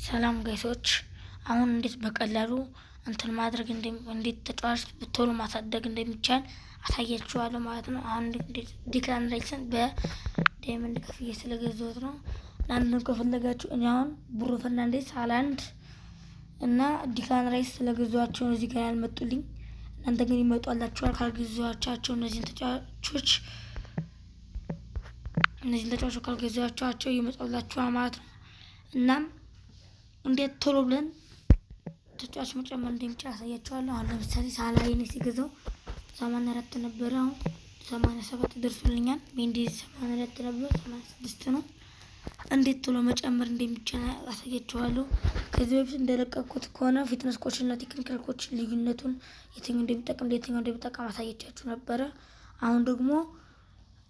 ሰላም guys ኦች፣ አሁን እንዴት በቀላሉ እንትን ማድረግ፣ እንዴት ተጫዋች ቶሎ ማሳደግ እንደሚቻል አሳያችኋለሁ ማለት ነው። አሁን ዲክላን ራይስን በ diamond ከፍዬ ስለገዛሁት ነው። እናንተም ከፈለጋችሁ እኔ አሁን ብሩኖ ፈርናንዴስ፣ ሃላንድ እና ዲክላን ራይስ ስለገዛኋቸው ነው እዚህ ጋር ያልመጡልኝ። እናንተ ግን ይመጧላችኋል ካልገዛኋቸው። እነዚህን ተጫዋቾች ካልገዛኋቸው ይመጣላችኋል ማለት ነው። እናም እንዴት ቶሎ ብለን ተጫዋች መጨመር እንደሚቻል አሳያችኋለሁ። አሁን ለምሳሌ ሳላ የኔ ሲገዛው 84 ነበረ፣ አሁን 87 ደርሶልኛል። ሜንዴዝ 84 ነበረ፣ 86 ነው። እንዴት ቶሎ መጨመር እንደሚቻል አሳያችኋለሁ። ከዚህ በፊት እንደለቀኩት ከሆነ fitness coach እና technical coach ልዩነቱን፣ የትኛው እንደሚጠቅም ለየትኛው እንደሚጠቀም አሳየቻችሁ ነበረ። አሁን ደግሞ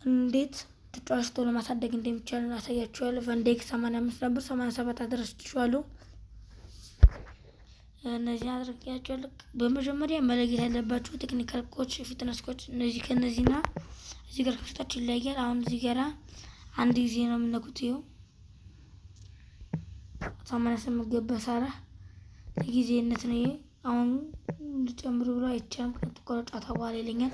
እንዴት ተጫዋች ቶሎ ማሳደግ እንደሚቻል አሳያችኋለሁ። ቫንዳይክ 85 ነበር፣ 87 አድረስችኋለሁ። እነዚህ አድርጌያቸዋለሁ። በመጀመሪያ መለየት ያለባችሁ technical coach፣ fitness coach እነዚህ ከእነዚህና እዚህ ጋር ከፍታችሁ ይለያያል። አሁን እዚህ ጋር አንድ ጊዜ ነው የምነኩት። ይኸው 88 ገባ። ሳላ ለጊዜነት ነው ይሄ። አሁን እንድጨምር ብሎ አይቻልም። ከሁለት ጨዋታ በኋላ ይለኛል።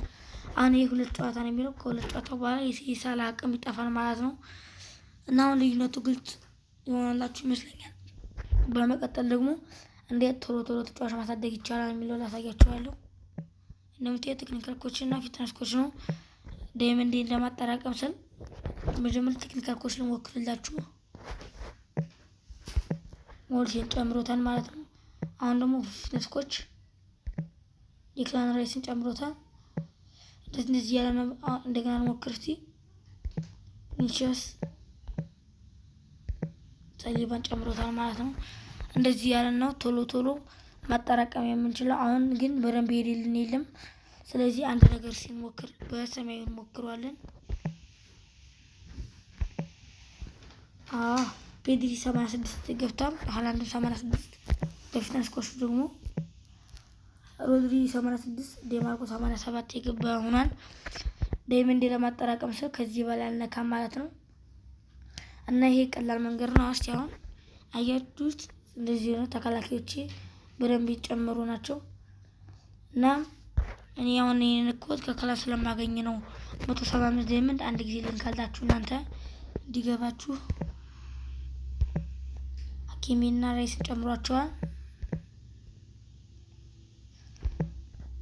አሁን ይህ ሁለት ጨዋታ ነው የሚለው፣ ከሁለት ጨዋታ በኋላ የሳላ አቅም ይጠፋል ማለት ነው። እና አሁን ልዩነቱ ግልጽ ይሆናላችሁ ይመስለኛል። በመቀጠል ደግሞ እንዴት ቶሎ ቶሎ ተጫዋች ማሳደግ ይቻላል የሚለው ላሳያችኋለሁ። እንደምታዩት technical coach እና fitness coach ነው። Diamond ኤን ለማጠራቀም ስል መጀመሪያ technical coach ልሞክርላችሁ። ሞልሴን ጨምሮታል ማለት ነው። አሁን ደግሞ fitness coach ዲክላን ራይስን ጨምሮታል። እንደዚህ እንደዚህ እያለ ነው። እንደገና ልሞክር እስቲ። ቪኒሲየስ፣ ሳሊባን ጨምሮታል ማለት ነው። እንደዚህ ያለን ነው ቶሎ ቶሎ ማጠራቀም የምንችለው። አሁን ግን በደንብ ሄድልን የለም። ስለዚህ አንድ ነገር ሲሞክር በሰማያዊ እንሞክረዋለን። ፔድሪ 86 ገብቷል። ሀላንድም 86። በ fitness coach ደግሞ ሮድሪ 86፣ ዴማርኮ 87 የገባ ሆኗል። Diamond ለማጠራቀም ስል ከዚህ በላይ አልነካም ማለት ነው። እና ይሄ ቀላል መንገድ ነው። እስቲ አሁን አያችሁት፣ እንደዚህ ነው። ተከላካዮቼ በደንብ ይጨመሩ ናቸው። እና እኔ አሁን ይህን ኮድ ከ class ስለማገኝ ነው 175 diamond አንድ ጊዜ ልንካላችሁ እናንተ እንዲገባችሁ። ሀኪሚና ራይስን ጨምሯቸዋል።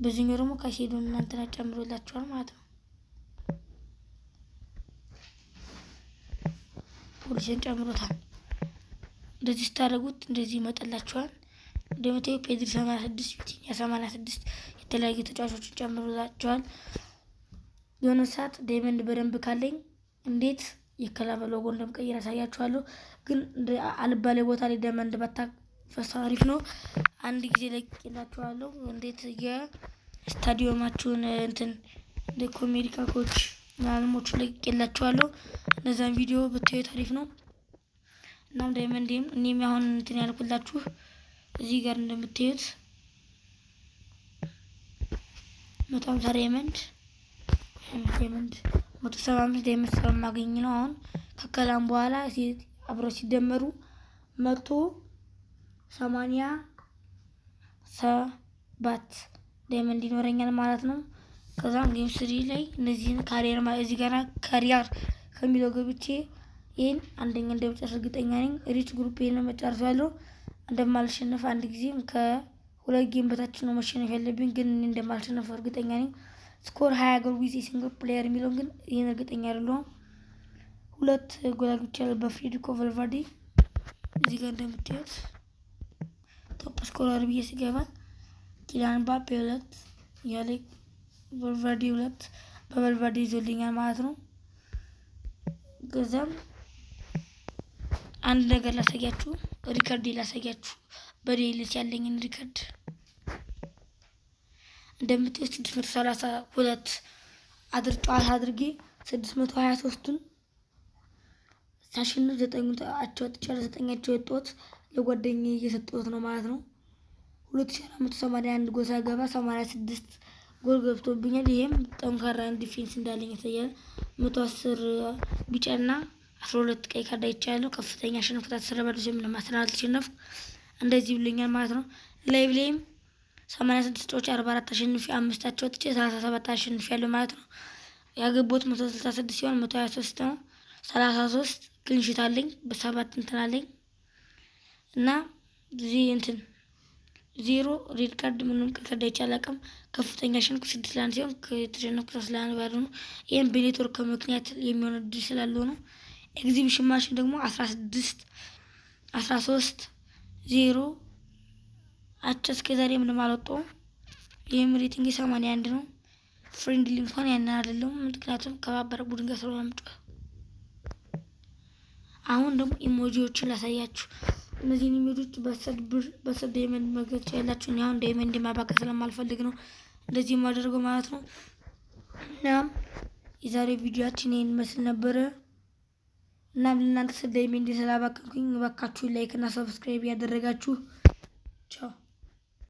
በዚህኛው ደግሞ ካይሴዶን እናንተና ጨምሮላችኋል ማለት ነው። ፖሊስን ጨምሮታል። እንደዚህ ስታደርጉት እንደዚህ ይመጣላችኋል። እንደምታዩ ፔድሪ 86፣ ቪቲኛ 86፣ የተለያዩ ተጫዋቾችን ጨምሮላችኋል። የሆነ ሰዓት diamond በደንብ ካለኝ እንዴት የ club logo እንደምቀይር ያሳያችኋለሁ። ግን አልባሌ ቦታ ላይ diamond ባታፈሱ አሪፍ ነው። አንድ ጊዜ ለቅላችኋለሁ እንዴት የስታዲየማችሁን እንትን እንደ ኮሜዲካ coach ምናምኖቹ ለቅቄላችኋለሁ። እነዛን ቪዲዮ ብታዩት አሪፍ ነው። እናም diamond ኤም እኔም አሁን እንትን ያልኩላችሁ እዚህ ጋር እንደምታዩት 150 diamond 175 diamond ስለማገኝ ነው። አሁን ከ clan በኋላ አብረው ሲደመሩ 187 diamond ይኖረኛል ማለት ነው። ከዛም game three ላይ እነዚህን career፣ እዚህ ጋር career ከሚለው ገብቼ ይህን አንደኛ እንደምጨርስ እርግጠኛ ነኝ። Reach group ይህን መጨረስ ያለው እንደማልሸነፍ፣ አንድ ጊዜም ከሁለት game በታች ነው መሸነፍ ያለብኝ፣ ግን እኔ እንደማልሸነፍ እርግጠኛ ነኝ። Score 20 goal with single player የሚለውን ግን ይህን እርግጠኛ አይደለሁም። ሁለት ጎል አግብቻለሁ በፌዴሪኮ ቫልቨርዴ። እዚህ ጋር እንደምታዩት top scorer ብዬ ስገባ ኪሊያን ምባፔ ሁለት ያለ ቫልቨርዴ ሁለት በቫልቨርዴ ይዞልኛል ማለት ነው። ከዛም አንድ ነገር ላሳያችሁ፣ record ላሳያችሁ፣ በ daily ያለኝን record እንደምታዩት 632 ጨዋታ አድርጌ 623ቱን ሳሸንፍ ዘጠኙን አቻ ወጥቻለሁ። ዘጠኝ አቻ የወጣሁት ለጓደኛዬ እየሰጠሁት ነው ማለት ነው። 2481 ጎል ሳገባ 86 ጎል ገብቶብኛል። ይሄም ጠንካራ defense እንዳለኝ ያሳያል። 110 ቢጫና 12 ቀይ ካርድ አይቻለሁ። ከፍተኛ ያሸነፍኩት 10 ባዶ ሲሆን ምንም 11 አልተሸነፍኩ። እንደዚህ ብሎኛል ማለት ነው። Live ላይም 86 ጨዋታ 44 አሸንፌ፣ አምስት አቻ ወጥቼ፣ 37 አሸንፌ ያለው ማለት ነው። ያገባሁት 166 ሲሆን 123 ነው። 33 clean sheet አለኝ፣ በሰባት እንትን አለኝ እና እዚህ እንትን 0 red card፣ ምንም ቀይ ካርድ አይቼ አላውቅም። ከፍተኛ ያሸነፍኩት 6-1 ሲሆን የተሸነፍኩት 3-1 ባዶ ነው። ይህም በኔትወርክ ምክንያት የሚሆን እድል ስላለው ነው። Exhibition match ደግሞ 16 13 0 አቻ፣ እስከ ዛሬ ምንም አልወጣሁም። ይህም rating 81 ነው። Friendly እንኳን ያንን አይደለም፣ ምክንያቱም ከባበረ ቡድን ጋር ስለሆነ የምጫወተው። አሁን ደግሞ emoji ዎችን ላሳያችሁ። እነዚህን emoji ዎች በ10 ብር፣ በ10 diamond መግዛት ትችላላችሁ። እኔ አሁን diamond ማባከን ስለማልፈልግ ነው እንደዚህ የማደርገው ማለት ነው። እናም የዛሬ ቪዲዮአችን ይህን ይመስል ነበረ። እናም ለእናንተ ስል diamond ስላባከንኩኝ እባካችሁ like እና subscribe ያደረጋችሁ